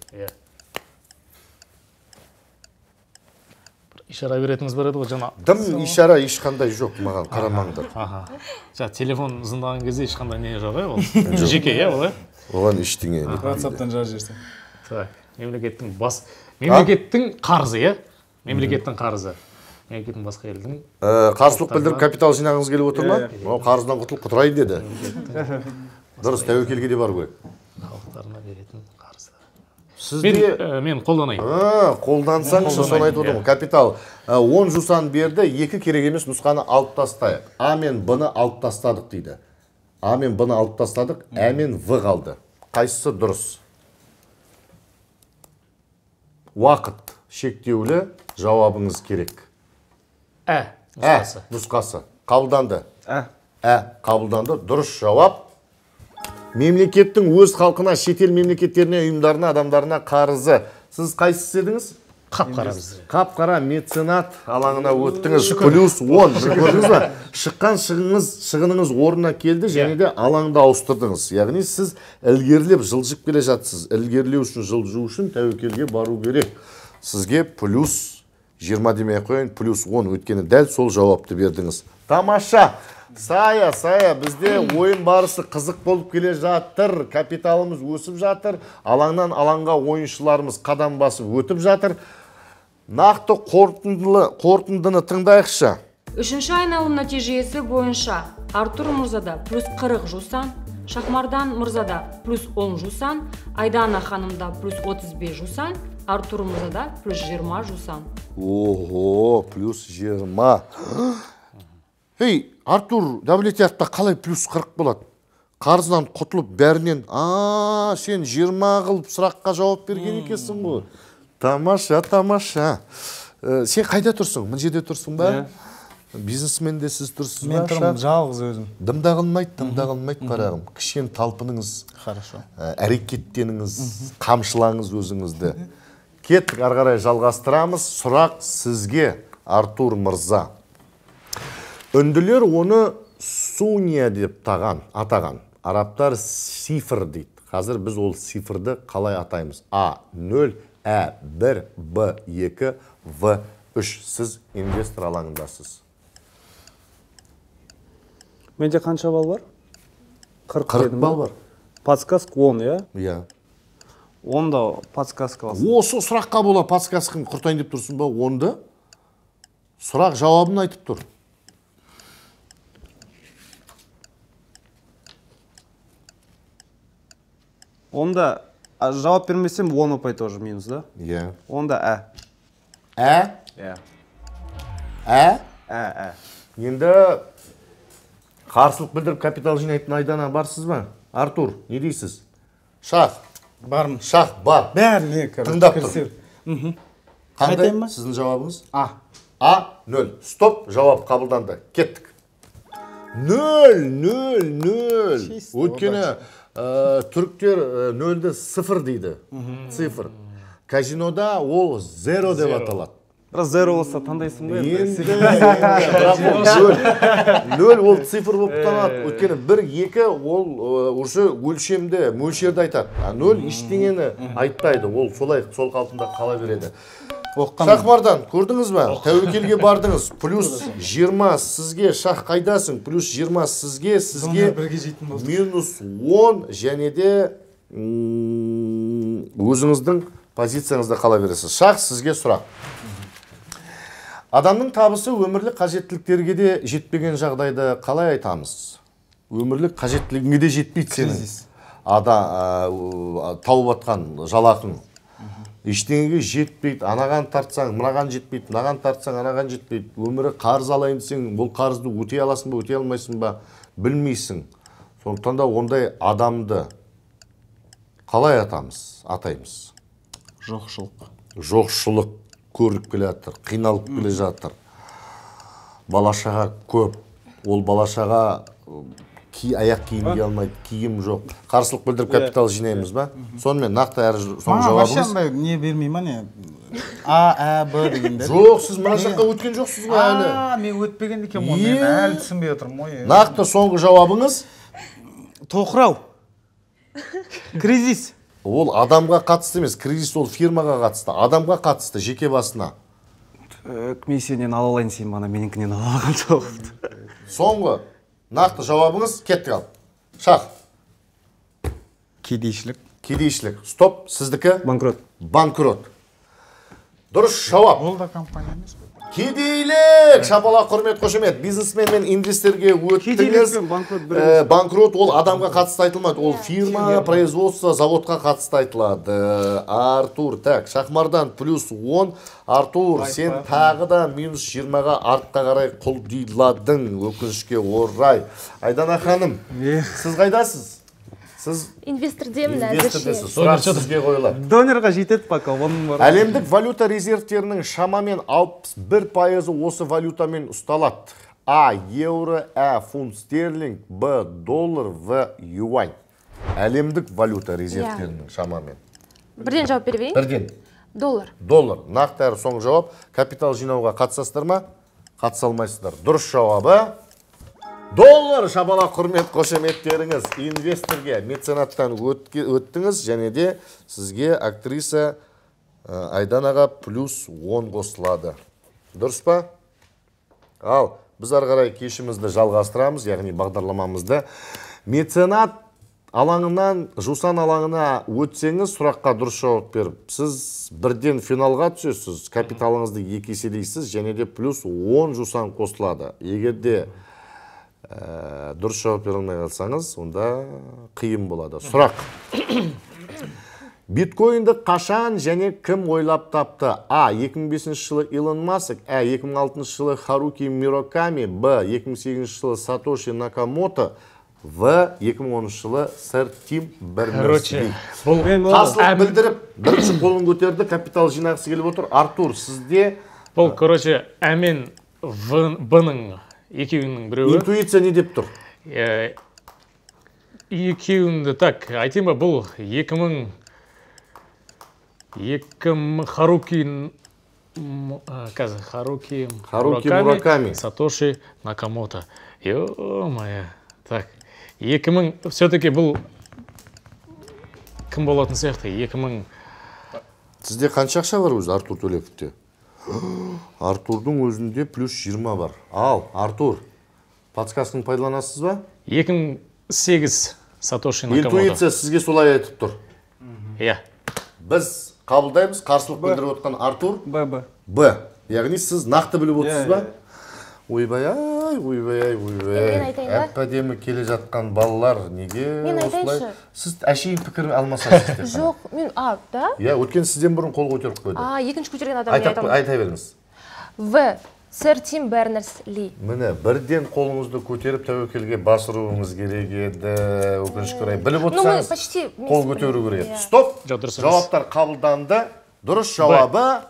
Бір ишара беретініңіз бар еді ғой, жаңа. Дым ишара ешқандай жоқ, маған қарамаңдар. Жаңа телефон зыңдаған кезде ешқандай не жоқ, ол? Жеке, иә, ол, иә? Оған ештеңе. WhatsApp-тан жазып жіберсең. Так, мемлекеттің бас, мемлекеттің қарызы, иә? Мемлекеттің қарызы. Мемлекеттің басқа елдің. Қарсылық білдіріп капитал жинағыңыз келіп отыр ма? Қарыздан құтылып құтырайын деді. Дұрыс, тәуекелге де бару керек. Халықтарына беретін қарыздар. Сізде мен қолданайын. Қолдансаңшы, соны айтып отырмын. Капитал 10 жусан берді, 2 керек емес нұсқаны алып тастайық. А мен Б-ны алып тастадық дейді. А мен Б-ны алып тастадық, Ә мен В қалды. Қайсысы дұрыс? Уақыт шектеулі, жауабыңыз керек. Ә нұсқасы. Ә нұсқасы. Қабылданды. Ә. Ә қабылданды. Дұрыс жауап. Мемлекеттің өз халқына, шетел мемлекеттеріне, ұйымдарына, адамдарына қарызы. Сіз қайсысы едіңіз? Қап-қара біз. Қап-қара меценат алаңына өттіңіз. Плюс 10. Көрдіңіз ба? Шыққан шығыныңыз орнына келді, және де алаңды ауыстырдыңыз. Яғни сіз ілгерілеп жылжып келе жатсыз. Ілгерілеу үшін, жылжу үшін тәуекелге бару керек. Сізге плюс 20 демей қояйын, плюс 10, өйткені дәл сол жауапты бердіңіз. Тамаша! Сая, Сая, бізде ойын барысы қызық болып келе жатыр, капиталымыз өсіп жатыр, алаңнан алаңға ойыншыларымыз қадам басып өтіп жатыр. Нақты қорытындыны тыңдайықшы. Үшінші айналым нәтижесі бойынша Артур мырзада плюс 40 жусан, Шахмардан мырзада плюс 10 жусан, Айдана ханымда плюс 35 жусан, Артур мырзада плюс 20 жусан. Ого, плюс 20. Ей, Артур Давлетьяровта қалай плюс 40 болады? Қарызынан құтылып бәрінен, сен 20 қылып сұраққа жауап берген екенсің ғой. Тамаша, тамаша. Сен қайда тұрсың? Мына жерде тұрсың ба? Бизнесмен де сіз тұрсыз ба? Мен тұрмын, жалғыз өзім. Дымда қылмайды, дымда қылмайды қарағым. Кішкене талпыныңыз. Хорошо. Әрекеттеніңіз, қамшылаңыз өзіңізді. Кеттік, ары қарай жалғастырамыз. Сұрақ сізге, Артур мырза. Үнділер оны суния деп атаған. Арабтар сифр дейді. Қазір біз ол сифрді қалай атаймыз? А, 0, Ә, 1, Б, 2, В, 3. Сіз инвестор алаңындасыз. Менде қанша балл бар? 40 балл бар. Подсказка 10, иә? Иә. Онда подсказка аласың. Осы сұраққа бола подсказканы құртайын деп тұрсың ба? Онды сұрақ жауабын айтып тұр. Онда жауап бермесем 10 ұпай тоже минус, да? Иә. Онда ә. Ә? Иә. Ә? Ә, ә. Енді қарсылық білдіріп капитал жинайтын Айдана барсыз ба? Артур, не дейсіз? Шах. Бармын. Шах бар. Бәріне тыңдап тұр. Қандай сіздің жауабыңыз? А. А, 0. Стоп, жауап қабылданды. Кеттік. 0, 0, 0. Өйткені түріктер 0-ді 0 дейді. Цифр. Казинода ол 0 деп аталады. Бірақ 0 болса таңдайсың ғой енді. Бірақ ол 0 ол цифр болып танылады. Өйткені 1, 2 ол уже өлшемді, мөлшерді айтады. А 0 ештеңені айтпайды. Ол солай сол қалпында қала береді. Шахмардан, көрдіңіз бе? Тәуекелге бардыңыз. Плюс 20 сізге, Шах қайдасың? Плюс 20 сізге, сізге минус 10 және де өзіңіздің позицияңызда қала бересіз. Шах, сізге сұрақ. Адамның табысы өмірлік қажеттіліктерге де жетпеген жағдайды қалай айтамыз? Өмірлік қажеттілігіңе де жетпейді сенің. Тауып атқан жалақың. Ештеңеге жетпейді, анаған тартсаң, мынаған жетпейді, мынаған тартсаң, анаған жетпейді. Өмірі қарыз алайын десең, бұл қарызды өтей аласың ба, өтей алмайсың ба, білмейсің. Сондықтан да ондай адамды қалай атаймыз? Жоқшылық. Жоқшылық көріп келе жатыр, қиналып келе жатыр. Бала-шаға көп. Ол бала-шаға аяқ киім кие алмайды, киім жоқ. Қарсылық білдіріп капитал жинаймыз ба? Сонымен нақты әрі соңғы жауабыңыз. Маған вообще не бермей ма не? А, Ә, Б дегендер. Жоқ, сіз мына жаққа өткен жоқсыз ғой әлі. А, мен өтпеген екенмін ғой, мен әлі түсінбей отырмын ғой. Нақты соңғы жауабыңыз? Тоқырау. Кризис. Ол адамға қатысты емес, кризис ол фирмаға қатысты, адамға қатысты, жеке басына. Мен сенен ала алайын, сен мана менікінен ала алған жоқпын. Соңғы нақты жауабыңыз, кеттік ал. Шах. Кедейшілік. Кедейшілік. Стоп, сіздікі? Банкрот. Банкрот. Дұрыс жауап. Ол да компания емес. Кедейлік! Шапалақ, құрмет, қошемет. Бизнесмен мен инвесторге өттіңіз. Банкрот ол адамға қатысты айтылмайды. Ол фирма, производство, заводқа қатысты айтылады. Артур, так, Шахмардан плюс 10. Артур, сен тағы да минус 20-ға артқа қарай құлдиладың, өкінішке орай. Айдана ханым, сіз қайдасыз? Сіз инвестордемін әзірше. Сұрақ сізге қойылады. Донерға жетеді пока, оның бар. Әлемдік валюта резервтерінің шамамен 61% осы валютамен ұсталады. А, евро, Ә, фунт стерлинг, Б, доллар, В, юань. Әлемдік валюта резервтерінің шамамен. Бірден жауап бере берейін? Бірден. Доллар. Доллар. Нақты әрі соңғы жауап. Капитал жинауға қатысасыздар ма? Қатыса алмайсыздар. Дұрыс жауабы доллар. Шапалақ, құрмет, қошеметтеріңіз. Инвесторге меценаттан өттіңіз, және де сізге актриса Айданаға плюс 10 қосылады. Дұрыс па? Ал, біз ары қарай кешімізді жалғастырамыз, яғни бағдарламамызды. Меценат алаңынан Жусан алаңына өтсеңіз, сұраққа дұрыс жауап беріп, сіз бірден финалға түсесіз, капиталыңызды екі еселейсіз, және де плюс 10 жусан қосылады. Егер де дұрыс жауап бере алмай қалсаңыз, онда қиын болады. Сұрақ. Биткоинді қашан және кім ойлап тапты? А. 2005 жылы Илон Маск, Ә. 2006 жылы Харуки Мураками, Б. 2008 жылы Сатоши Накамото, В 2010 жылы сэр Тим Бернерс-Ли. Короче, бұл қарсылық білдіріп, бірінші қолын көтерді, капитал жинағысы келіп отыр. Артур, сізде бұл, короче, Ә мен В-ның екеуінің біреуі. Интуиция не деп тұр? Екеуінді так, айтайын ба, бұл 2000 Харуки, қазір Харуки Мураками, Сатоши Накамото. Ё-моё. Так, 2000, все-таки бұл кім болатын сияқты? 2000. Сізде қанша ақша бар өзі, Артур Төлеповте? Артурдың өзінде плюс 20 бар. Ал, Артур, подсказканы пайдаланасыз ба? 2008 Сатоши Накамото. Интуиция сізге солай айтып тұр. Иә. Біз қабылдаймыз, қарсылық білдіріп отқан Артур. Б, Б. Б. Яғни сіз нақты біліп отырсыз ба? Ойбай-ай, ойбай-ай, ойбай-ай. Әп-әдемі келе жатқан балалар неге осылай? Сіз әшейін пікір алмасасыз. Жоқ, мен, а, да? Иә, өткен сізден бұрын қол көтеріп қойды. А, екінші көтерген адам мен айтамын. Айта беріңіз. В. Сэр Тим Бернерс-Ли. Міне, бірден қолыңызды көтеріп тәуекелге басыруыңыз керек еді. Өкінішке орай, біліп отырсаңыз, қол көтеру керек еді. Стоп! Жауаптар қабылданды. Дұрыс жауабы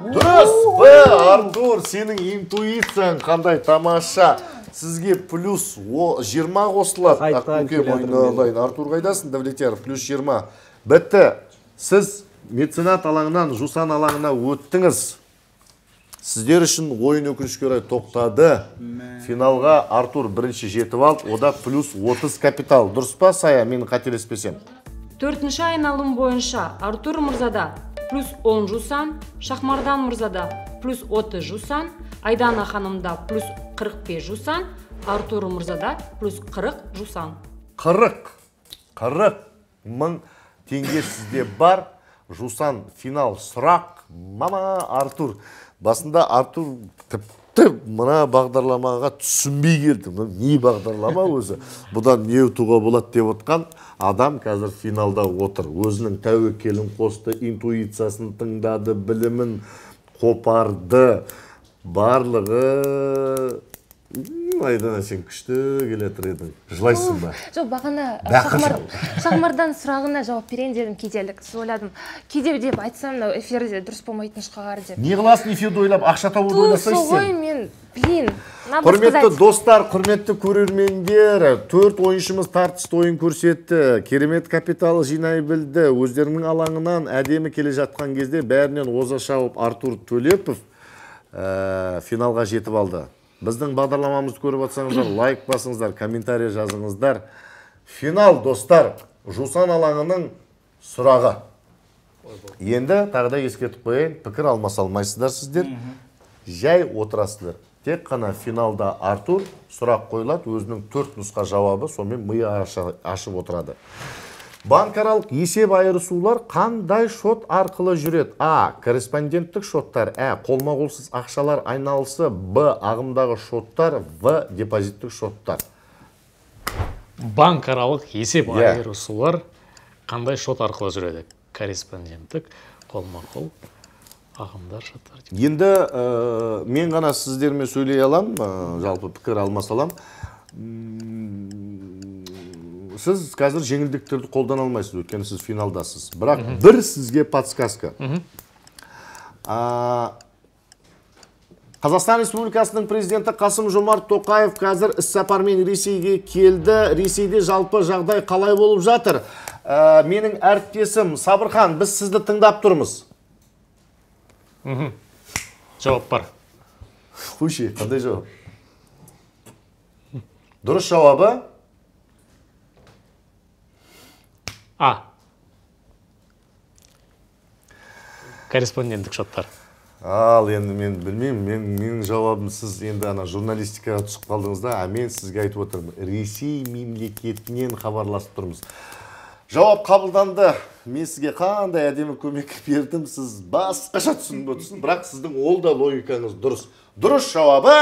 дұрыс! Б, Артур, сенің интуицияң қандай тамаша. Сізге плюс 20 қосылады. Ақбөкен ойналайын. Артур қайдасың, Давлетьяров? Плюс 20. Бітті. Сіз меценат алаңынан жусан алаңына өттіңіз. Сіздер үшін ойын өкінішке орай тоқтады. Финалға Артур бірінші жетіп алды. Ода плюс 30 капитал. Дұрыс па, Сая, мен қателеспесем? Төртінші айналым бойынша Артур мырзада плюс 10 жусан, Шахмардан мырзада плюс 30 жусан, Айдана ханымда плюс 45 жусан, Артур мырзада плюс 40 жусан. 40 мың теңге сізде бар. Жусан финал сұрақ. Мама, Артур. Басында Артур тіпті мына бағдарламаға түсінбей келді. Не бағдарлама өзі? Бұдан не ұтуға болады деп отқан адам қазір финалда отыр. Өзінің тәуекелін қосты, интуициясын тыңдады, білімін қопарды. Барлығы... Айдана, сен күшті келе едің. Жылайсың ба? Жоқ, бағана Шахмардан сұрағына жауап берейін дедім кеделік. Сіз ойладым, кейде деп айтсам, мынау эфирде дұрыс болмайтын шығар деп. Не қыласың эфирді ойлап, ақша табуды ойласайсың сен? Сол ғой мен, блин. Құрметті достар, құрметті көрермендер, 4 ойыншымыз тартысты ойын көрсетті. Керемет капитал жинай білді. Өздерінің алаңынан әдемі келе жатқан кезде бәрінен оза шауып Артур Төлепов финалға жетіп алды. Біздің бағдарламамызды көріп отырсаңыздар, лайк басыңыздар, комментарий жазыңыздар. Финал, достар, жусан алаңының сұрағы. Енді тағы да ескертіп қояйын, пікір алмаса алмайсыздар сіздер. Жай отырасыздар. Тек қана финалда Артур сұрақ қойылады, өзінің 4 нұсқа жауабы, сонымен миы ашып отырады. Банкаралық есеп айырысулар қандай шот арқылы жүреді? А. Корреспонденттік шоттар. Ә. Қолма-қолсыз ақшалар айналысы. Б. Ағымдағы шоттар. В. Депозиттік шоттар. Банкаралық есеп айырысулар қандай шот арқылы жүреді? Корреспонденттік, қолма-қол, ағымдар шоттар. Енді мен ғана сіздермен сөйлей алам, жалпы пікір алмаса алам. Сіз қазір жеңілдіктерді қолдана алмайсыз, өйткені сіз финалдасыз. Бірақ бір сізге подсказка. Қазақстан Республикасының президенті Қасым-Жомарт Тоқаев қазір іссапармен Ресейге келді. Ресейде жалпы жағдай қалай болып жатыр? Менің әріптесім Сабырхан, біз сізді тыңдап тұрмыз. Жауап бар. Қойшы, қандай жауап? Дұрыс жауабы? А. Корреспонденттік шоттар. Ал енді мен білмеймін, менің жауабым сіз енді ана журналистикаға түсіп қалдыңыз да, а мен сізге айтып отырмын. Ресей мемлекетінен хабарласып тұрмыз. Жауап қабылданды. Мен сізге қандай әдемі көмек бердім, сіз басқаша түсініп отырсыз, бірақ сіздің ол да логикаңыз дұрыс. Дұрыс жауабы?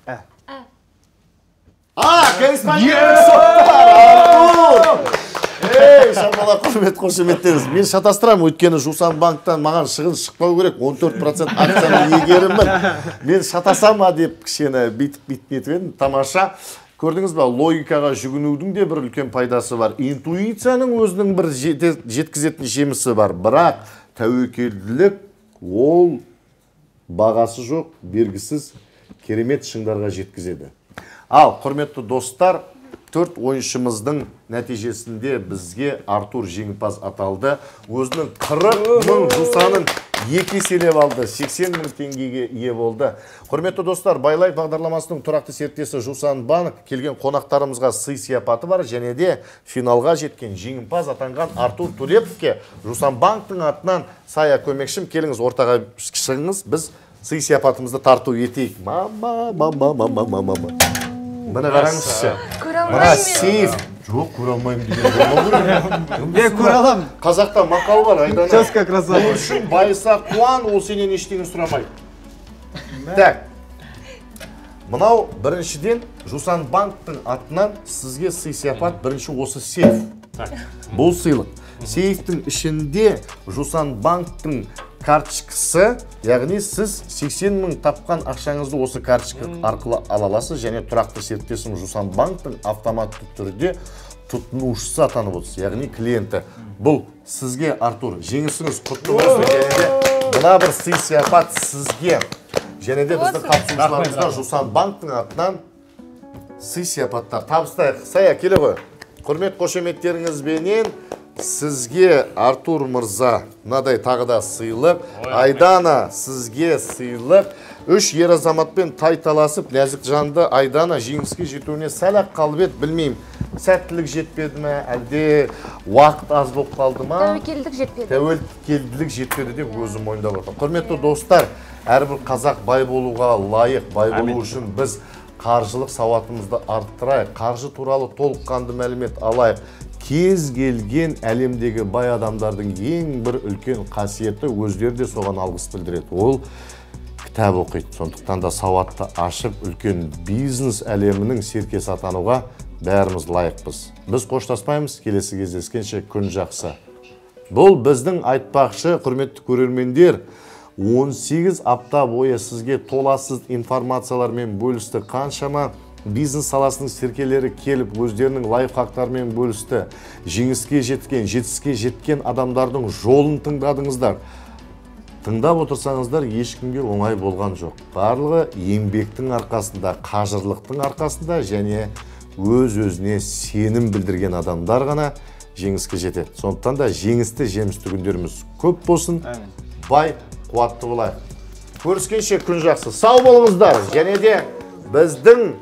А. А, корреспонденттік шоттар! Артур! Ей, шамала құрмет қошеметтеріңіз. Мен шатастырамын, өйткені Жусан банктан маған шығын шықпау керек, 14% акцияның иегерімін. Мен шатасам ба деп кішкене бүйтіп нетіп едім. Тамаша. Көрдіңіз ба, логикаға жүгінудің де бір үлкен пайдасы бар. Интуицияның өзінің бір жеткізетін жемісі бар. Бірақ тәуекелділік ол бағасы жоқ, бергісіз керемет шыңдарға жеткізеді. Ал, құрметті достар, 4 ойыншымыздың нәтижесінде бізге Артур жеңімпаз аталды. Өзінің 40 мың жусанын 2 еселеп алды, 80 мың теңгеге ие болды. Құрметті достар, Байлайық бағдарламасының тұрақты серіктесі Жусан Банк келген қонақтарымызға сый-сияпаты бар, және де финалға жеткен жеңімпаз атанған Артур Төлеповке Жусан Банктың атынан Сая көмекшім, келіңіз ортаға шығыңыз, біз сый-сияпатымызды тарту етейік. Мама, мама, мама, мама. Міне қараңызшы. Мына сейф. Жоқ, көре алмаймын деген болмау керек. Мен көре аламын. Қазақта мақал бар, Айдана. Честно, красава. Бұл үшін байыса қуан, ол сенен ештеңе сұрамайды. Так. Мынау біріншіден Жусан Банктың атынан сізге сый-сияпат, бірінші осы сейф. Бұл сыйлық. Сейфтің ішінде Жусан Банктың карточкасы, яғни сіз 80 мың тапқан ақшаңызды осы карточка арқылы ала аласыз, және тұрақты серіктесім Жусан Банктың автоматты түрде тұтынушысы атанып отырсыз, яғни клиенті. Бұл сізге, Артур, жеңісіңіз құтты болсын. Және де мына бір сый-сияпат сізге. Және де біздің қатысушыларымызға Жусан Банктың атынан сый-сияпаттар табыстайық. Сая, келе ғой. Құрмет қошеметтеріңізбенен сізге, Артур мырза, мынадай тағы да сыйлық. Айдана, сізге сыйлық. 3 ер азаматпен тайталасып, нәзік жанды Айдана жеңіске жетуіне сәл-ақ қалып еді, білмеймін. Сәттілік жетпеді ме, әлде уақыт аз болып қалды ма? Тәуекелдік жетпеді. Тәуекелділік жетпеді деп өзім мойындап отырмын. Құрметті достар, әрбір қазақ бай болуға лайық. Бай болу үшін біз қаржылық сауатымызды арттырайық, қаржы туралы толыққанды мәлімет алайық. Кез келген әлемдегі бай адамдардың ең бір үлкен қасиеті, өздері де соған алғыс білдіреді. Ол кітап оқиды. Сондықтан да сауатты ашып, үлкен бизнес әлемінің серкесі атануға бәріміз лайықпыз. Біз қоштаспаймыз, келесі кездескенше күн жақсы. Бұл біздің айтпақшы, құрметті көрермендер, 18 апта бойы сізге толассыз информациялармен бөлісті. Қаншама бизнес саласының серкелері келіп, өздерінің лайфхактарымен бөлісті. Жеңіске жеткен, жетістікке жеткен адамдардың жолын тыңдадыңыздар. Тыңдап отырсаңыздар, ешкімге оңай болған жоқ. Барлығы еңбектің арқасында, қажырлықтың арқасында және өз-өзіне сенім білдірген адамдар ғана жеңіске жетеді. Сондықтан да жеңісті, жемісті күндеріміз көп болсын. Бай, қуатты болайық. Көріскенше күн жақсы. Сау болыңыздар. Және де біздің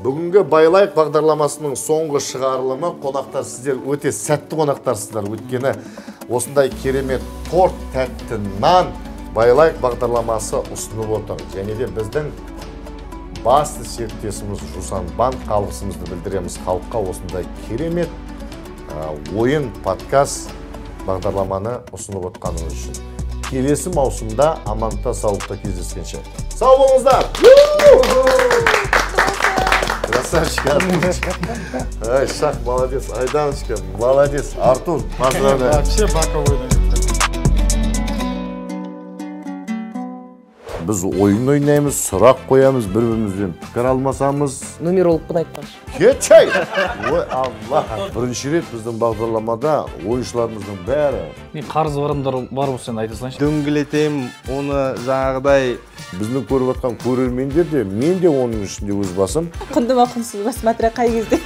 бүгінгі Байлайық бағдарламасының соңғы шығарылымы. Қонақтар, сіздер өте сәтті қонақтарсыздар. Өйткені осындай керемет торт, тәтті нан Байлайық бағдарламасы ұсынып отыр. Және де біздің басты серіктесіміз Жусан Банк, алғысымызды білдіреміз халыққа осындай керемет ойын, подкаст бағдарламаны ұсынып отқаныңыз үшін. Келесі маусымда амандықта, саулықта кездескенше. Сау болыңыздар! Красавчик, Артурчик. Ай, Шах, молодец. Айданочка, молодец. Артур, поздравляю. Вообще боковой. Біз ойын ойнаймыз, сұрақ қоямыз, бір-бірімізбен пікір алмасамыз. Нумерологпын айтпақшы. Кетшей! Ой, Алла! Бірінші рет біздің бағдарламада ойыншыларымыздың бәрі. Мен қарыз барымдар бар болса, айта салайыншы. Дөңгелетем, оны жаңағыдай. Біздің көріп жатқан көрермендер де, мен де оның ішінде өз басым. Құнды ма, құнсыз ба, смотря қай кезде.